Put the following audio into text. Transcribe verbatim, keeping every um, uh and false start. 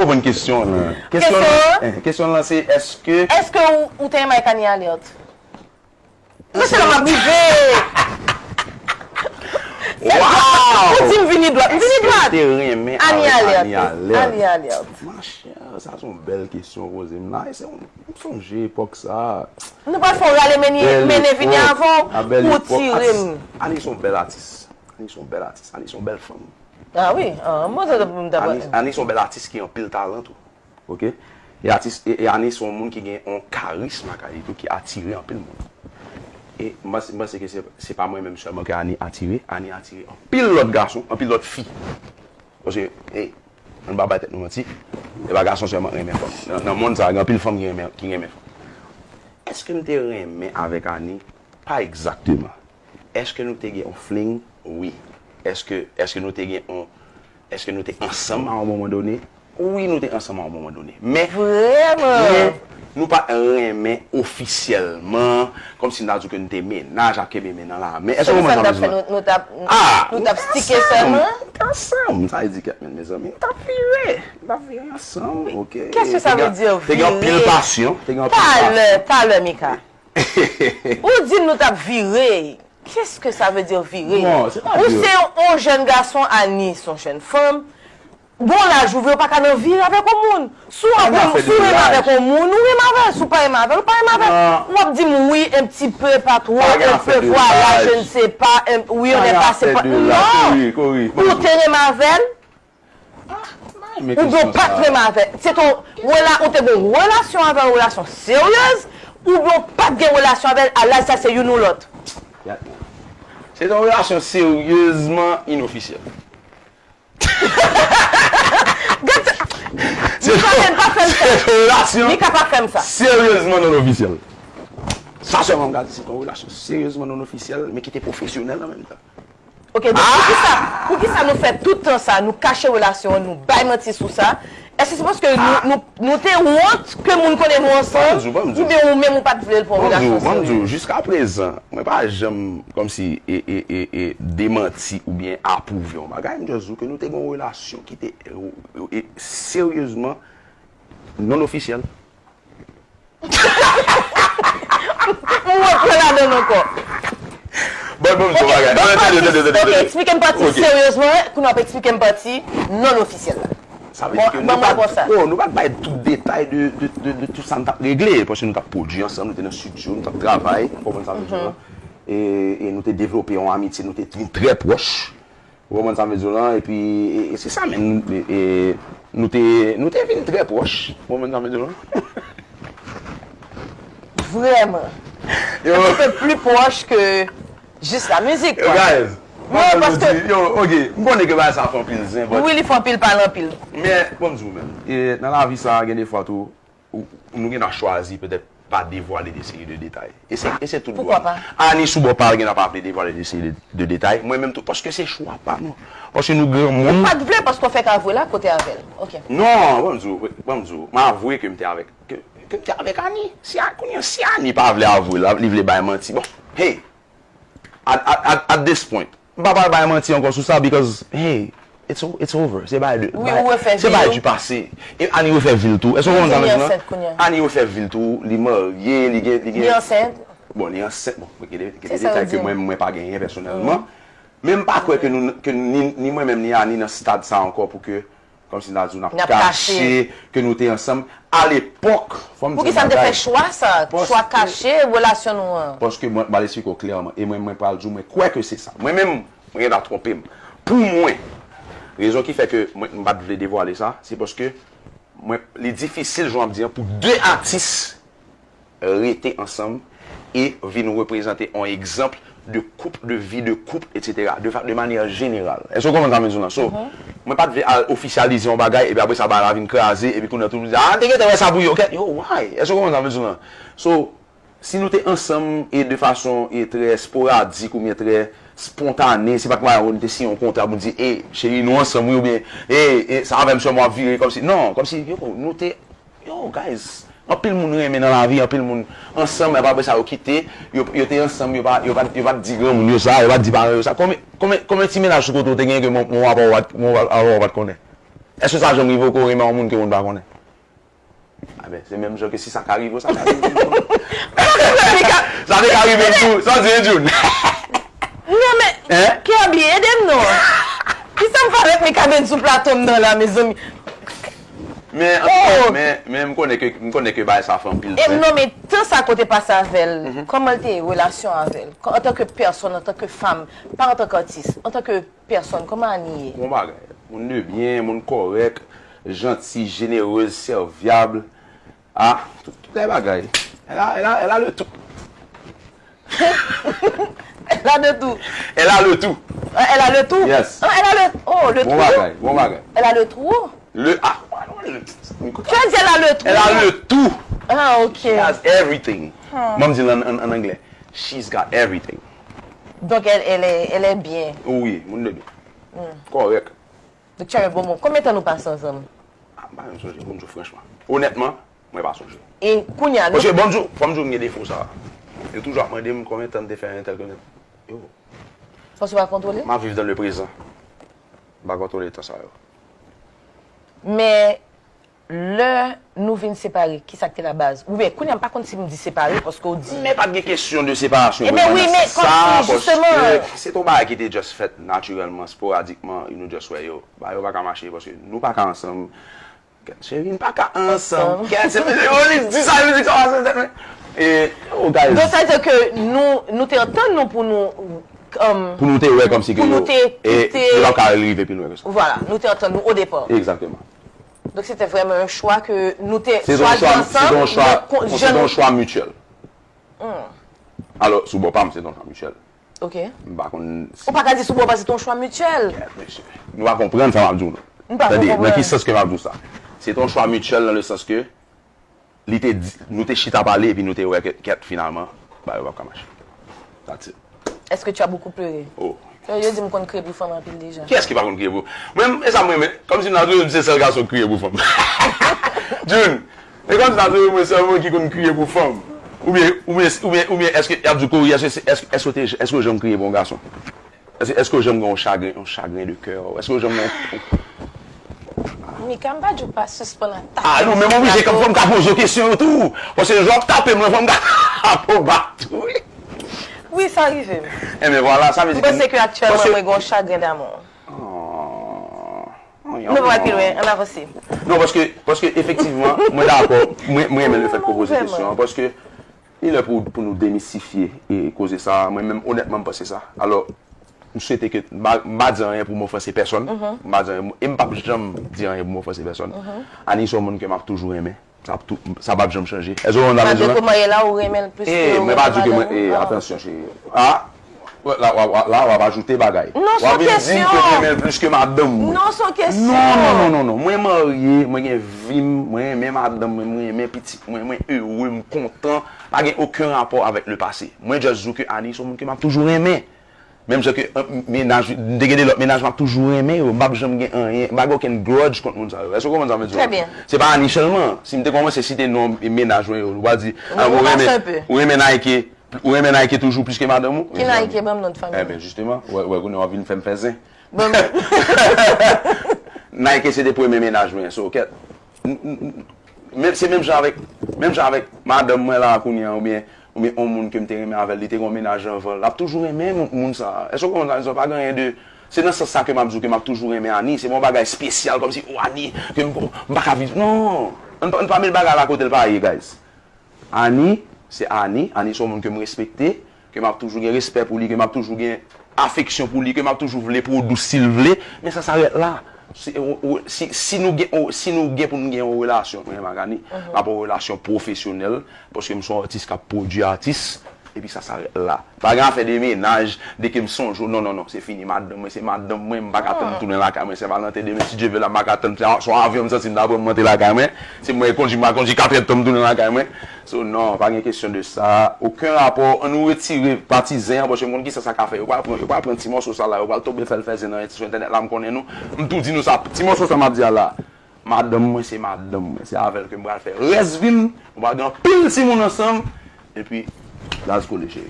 Konprann kesyon lan. Kesyon lan, eh, kesyon lan se, èske... Èske ou, ou te renmen avèk Annie Alerte? Men se la m ap rive. Wow! Ou di m vini dwat. M vini dwat. Èske ou te renmen avèk Annie Alerte? Annie Alerte. Annie Alerte. Monchè, sa se yon bèl kesyon w poze m la. E se yon, m sonje epòk sa. Nou pral fè w rale mennen, mennen vini avè w pou w tire m. Annie se yon bèl atis. Annie se yon bèl atis. Annie se yon bèl fanm. Ah wi, ah, mwen te, te, te, Annie, Annie se yon bèl atis ki gen anpil talan tou. Ok? E atis, e, e Annie se yon moun ki gen yon karism lakay li tou ki atire anpil moun. E m panse, m panse ke se, se pa mwen menm sèlman ke Annie atire, Annie atire anpil lòt gason, anpil lòt fi. Paske, hey, ann pa bay tèt nou manti, e pa gason sèlman k renmen fanm. Nan, nan mond sa a, gen anpil fanm ki renmen, ki renmen fanm. Èske m te renmen avèk Annie? Pa egzakteman. Èske nou te gen yon fling? Wi. Èske, èske nou te gen yon, èske nou te ansanm a yon moman done? Wi, nou te ansanm a yon moman done. Men, men, nou pa t renmen ofisyèlman, kòmsi n ta di w ke nou te mennaj ap kenbe men nan lamen. Èske w konprann sa m ap di w la? Ah, nou t ap stike sèlman? Nou t ansanm. Sa vle di kèt men, mezanmi. Nou t ap vire. Nou t ap vire ansanm, ok. Qu'est-ce que ça veut dire, vire? Te gen anpil pasyon. Te gen anpil pasyon. Talè, talè, Mika. Ou di m nou t ap vire. Qu'est-ce que ça veut dire vire? Bon, se pa vire. Ou se yon, yon jèn gason, Annie se yon jèn fanm. Bon, laj ou vire, ou pa ka nan vire avèk yon moun. Si w renmen avèk yon moun, ou renmen avè l. Si w pa renmen avè l, ou pa renmen avè l. Ou ap di m wi, un petit peu, pas trop, un peu, voilà, je ne sais pas, un, oui, on n'est pas, c'est pas. Non! Ou te renmen avè l, oubyen w pa t renmen avè l. Se te yon rela-, ou te gen yon relasyon avè l, yon relasyon seryez, oubyen w pa t gen relasyon avè l, a laj sa se youn ou lòt. Se te yon relasyon seryezman inofisyèl. Mika, men pa fè m sa. Se te yon relasyon seryezman non ofisyèl. Sa sèlman m ka di, se te yon relasyon seryezman non ofisyèl, men ki te pwofesyonèl an menm tan. Ok, donk poukisa, poukisa nou fè tout tan sa, nou kache relasyon an, nou bay manti sou sa? Èske se paske nou, nou, nou te wont ke moun konnen nou ansanm, oubyen ou menm ou pa t vle l pou yon relasyon serye? Jiskaprezan, mwen pa janm kòmsi e, e, e, e, demanti oubyen apwouve yon bagay. M just di w ke nou te gen yon relasyon ki te, e, e, seryezman non ofisyèl. M wè pran ladan l ankò. Bon, bon, bon, bagay. Non, tande, tande, tande, ok, tande. Eksplike m pati seryezman, kounye a w ap eksplike m pati non ofisyèl la. Sa vle di ke nou pa t, oh, nou pa t bay tout detay de, de, de, de tout sa n t ap regle, paske nou t ap pwodui ansanm, nou te nan estidyo, nou t ap travay, ou konprann sa m vle di w lan? E, e nou te devlope yon amitye, nou te vin trè pwòch. Ou konprann sa m vle di w lan? Epi, e, e se sa menm, e, e, nou te, nou te vin trè pwòch. Ou konprann sa m vle di w lan? Vrèman. Yo. Un petit peu plus proche que juste la musique, quoi. Yo, guys. Non, paske yo, ok, m konnen ke bagay sa fè anpil zen, but... Wi, li fè anpil pale anpil. Men, bon, m di w menm, e, nan lavi sa, gen de fwa tou, ou, nou gen dwa chwazi petèt pa devwale de seri de detay. E se, e se tout dwa nou. Poukwa pa? Annie sou bò pa l gen dwa pa vle devwale de seri de, de detay. Mwen menm tou, paske se chwa pa nou. Paske nou granmoun. Ou pa t vle paske w fèk avwe l a kote avè l. Ok. Non, ban m di w, ban m di w, m avwe ke m te avèk, ke, ke m te avèk Annie. Si a, kounye a, si Annie pa vle avwe l, li vle bay manti. Bon, hey, at, at, at, at this point, m pa pral bay manti ankò sou sa, because, hey, it's, o- it's over. Se bagay de, se bagay du passé. E Annie refè vi l tou. Èske w konprann sa m di w lan? Annie refè vi l tou, li marye, li gen, li gen... Li ansent. Bon, li ansent, bon, gen de, gen de detay ke mwen, mwen pa genyen pèsonèlman. Men m pa kwè ke nou, ke ni, ni mwen menm, ni Annie nan stad sa ankò pou ke kòmsi n ta di w n ap kache ke nou te ansanm. Alepòk, fò m di w yon bagay. Poukisa n te fè chwa sa? Chwa kache relasyon nou an? Paske mwen, m pral eksplike w klèman. E mwen, mwen pral di w, mwen kwè ke se sa. Mwen menm, mwen gentan twonpe m. Pou mwen, rezon ki fè ke mwen, m pa t vle devwale sa, se paske mwen, li difisil, jan w ap di an, pou de atis rete ansanm e vin reprezante yon egzanp de koup, de vi de koup, etsetera, de fa-, de manyè jeneral. Èske w konprann sa m vle di w lan? So, mwen pa t vle al ofisyalize yon bagay, epi apre sa, bagay la vin kraze, epi kounye a tout moun di, "Ah, m te gentan wè sa pou yo." Yo, why? Èske w konprann sa m vle di w lan? So, si nou te ansanm e de fason e trè sporadik oubyen trè spontane, se pa t mwayen nou te siyen yon kontra pou di, "Ey, cheri, nou ansanm, wi," oubyen, "Ey, e, sa avè m sèlman w ap vire," kòmsi, non, kòmsi, yo, nou te Yo, guys, anpil moun renmen nan lavi, anpil moun ansanm, epi apre sa, yo kite, yo, yo te ansanm, yo pa, yo pa, yo pa t di granmoun yo sa, yo pa t di paran yo sa. Konbyen, konbyen, konbyen ti mennaj sou kote w te genyen ke manman w apa w pa t, manman w apa w pa t konnen? Èske sa janm rive w ke w renmen yon moun ke moun pa konnen? A ben, se menm jan ke si sa ka rive w, sa ka rive m tou. Sa te ka rive m tou, sa w di, June? Non, men, Hein? Kirby, ede m non. Kisa m fè avèk Mikaben sou plato m nan la, mezanmi? Men, antouka, men, men m konnen ke, m konnen ke bagay sa fè anpil pen. E non, men tan sa ke w te pase avè l, kòman l te ye, relasyon avè l? Antanke pèsòn, antanke fanm, pa antanke atis, antanke pèsòn, kòman Ani ye? Bon bagay. Moun de byen, moun kòrèk, janti, jenerez, sèvyab. Ah, tout, tout lè bagay. Elle a, elle a, elle a le tout. Elle a de tout. Elle a le tout. Ah, elle a le tout. Yes. Ah, elle a le, oh, le trou. Bon bagay, bon bagay. Elle a le trou. Le, ah, le, tu as dit elle a le trou. Elle a le tout. Ah, ok. She has everything. Hmm. Mwen m di l an, an, an anglè. She's got everything. Donc, elle, elle est, elle est bien. Wi, moun de byen. Hmm. Kòrèk. Donk, Cherry, bon, bon, konbyen tan nou pase ansanm? Ah, m pa menm sonje, pou m di w franchman. Onètman, mwen pa sonje. E kounye a, nou Paske, bon, m di w, fò m di w, m gen defo sa. Yo toujou ap mande m konbyen tan m te fè entèl konbyen. Yo. Paske w pa kontwole? M ap viv dans le présent. M pa kontwole tan sa yo. Men, lè nou vin separe, kisa k te la baz? Oubyen, kounye a, m pa konn si m di separe, paske w di Men pa t gen kesyon de separasyon Ebyen, wi, men sa, kòm si, paske jisteman. Se t yon bagay ki te just fèt natirèlman, sporadikman, nou just wè yo. Bagay yo pa ka mache, paske nou pa ka ansanm. Kèt, cheri, n pa ka ansanm. Ansanm. Kèt, se, se, oh, li di sa, li di sa, sa, sa, e, oh, guys. Donk, sa vle di ke nou, nou te antann nou pou nou, um, Pou nou te wè kòmsi ke pou nou yo, te e, kite yo pa ka rive pi lwen ke sa. Vwala, nou te antann nou o depa. Egzakteman. Donk, se te vrèman yon chwa ke nou te Se te yon chwazi chwa, se te ansanm, yon chwa, donk, kon, se te jan yon chwa mityèl. Hmm. Alò, sou bò pa m, se te yon chwa mityèl. Ok. M pa konn si Ou pa ka di sou bò pa se te yon chwa mityèl. Kèt, mesye. Nou pa konprann sa m ap di w, non. M pa Tande, nan konprann. Ki sans ke m ap di w sa? Se te yon chwa mityèl nan le sans ke li te di, nou te chita pale epi nou te wè ke, kèt, finalman, bagay yo p ap ka mache. That's it. Est-ce que tu as beaucoup pleuré? Oh. Yo, yo di m konn kriye pou fanm anpil deja. Kiyès ki pa konn kriye pou? Mwen, e sa mwen, men, kòmsi m ta twouve m se sèl gason k kriye pou fanm. June, e kòmsi m ta twouve mwen sèl mwen ki konn kriye pou fanm. Oubyen, oubyen, oubyen, oubyen, èske, y ap di w, Corey, èske, èske, èske w te, èske w janm kriye pou yon gason? Èske, èske w janm gen yon chagren, yon chagren de kè? Èske w janm gen yon Mika, m pa di w pa sispann atake m sou plato. Ah, non, men m oblije, fò m ka poze w kesyon yo tou. Paske jan w ap tape m lan, fò m ka tape w back tou, wi. Wi, sa rive m. Enben, vwala, sa vle di M panse ke aktyèlman, mwen gen yon chagren damou. Oh. Nou pa pral pi lwen, ann avanse. Non, paske, paske efektivman, mwen dakò, mwen, mwen renmen le fèt ke w poze kesyon an, paske li lè pou, pou nou demistifye e koze sa a. Mwen menm, onètman, m panse sa. Alò, m swete ke, m pa, m pa di anyen pou m ofanse pèsòn. M pa di anyen, e m p ap janm di anyen pou m ofanse pèsòn. Ani se yon moun ke m ap toujou renmen. Sa ap tou, sa p ap janm chanje. Èske w konprann sa m vle di w la? Malgre kòman ye la, ou renmen l plis ke ou renmen madanm ou? E, mwen pa di ke mwen, e, atansyon, cheri. Ah, la, w ap, w ap, la, w ap ajoute bagay. Non, se yon kesyon. W ap vin di m ke m renmen l plis ke madanm mwen. Non, se yon kesyon. Non, non, non, non, non. Mwen marye, mwen gen vi m, mwen renmen madanm mwen, mwen renmen pitit mwen, mwen ere, m kontan. Pa gen okenn rapò avèk le pase. Mwen just di w ke Ani se yon moun ke m ap toujou renmen. Menm jan ke, eh, mennaj, m te gen de lòt mennaj, m ap toujou renmen yo. M p ap janm gen anyen. M pa gen okenn grudge kont moun sa yo. Èske w konprann sa m vle di w la? Trè byen. Se pa Ani sèlman. Si m te kòmanse site non mennaj mwen yo, ou va di, ah, ou renmen, ou renmen Nike, ou renmen Nike toujou plis ke madanm ou? Ki Nike? Ban m non de fanmi. Enben, jisteman, ou wè, ou wè, kounye a w ap vin fè m fè zen. Ban m Nike se te premye mennaj mwen, so, kèt. M, m, m, men, se menm jan avèk, menm jan avèk madanm mwen la kounye a, oubyen, oubyen yon moun ke m te renmen avè l, li te gen yon mennaj anvan l, l ap toujou renmen moun, moun sa a. Èske w konprann sa m di w? Pa gen anyen de, se nan sans sa ke m ap di w ke m ap toujou renmen Ani, se pa yon bagay espesyal, kòmsi, o, Ani, ke m, m pa ka viv, non! Ann, ann pa met bagay la kote l pa ye, guys. Ani, se Ani. Ani se yon moun ke m respekte, ke m ap toujou gen respè pou li, ke m ap toujou gen afeksyon pou li, ke m ap toujou vle pwodui si l vle, men sa, sa rèt la. Si, ou, ou, si, si nou gen, ou, si nou gen pou nou gen yon relasyon, mwen menm ak Ani, m ap yon relasyon pwofesyonèl, paske m se yon atis k ap pwodui atis, epi sa, sa rèt la. Pa gen afè de mennaj, de ke m sonje w, non, non, non, se fini, madanm mwen, se madanm mwen, m pa ka tann m tounen lakay mwen Sen Valanten demen, si Dye vle, la, m pa ka tann, se yon avyon m santi m ta pran m monte lakay mwen, si mwen kondui, m pa kondui, katrè tan m tounen lakay mwen. So, non, pa gen kesyon de sa. Okenn rapò. Ann nou retire pati zen an, paske m konn kisa sa ka fè. Yo pral pran, yo pral pran ti mòso sa la, yo pral tonbe fè l fè zen nan, sou entènèt la, m konnen nou. M tou di nou sa, ti mòso sa m ap di a la. Madanm mwen, se madanm mwen. Se avè l ke m pral fè rès vi m. Nou pral gen anpil timoun ansanm. Epi, gaz kole, cheri.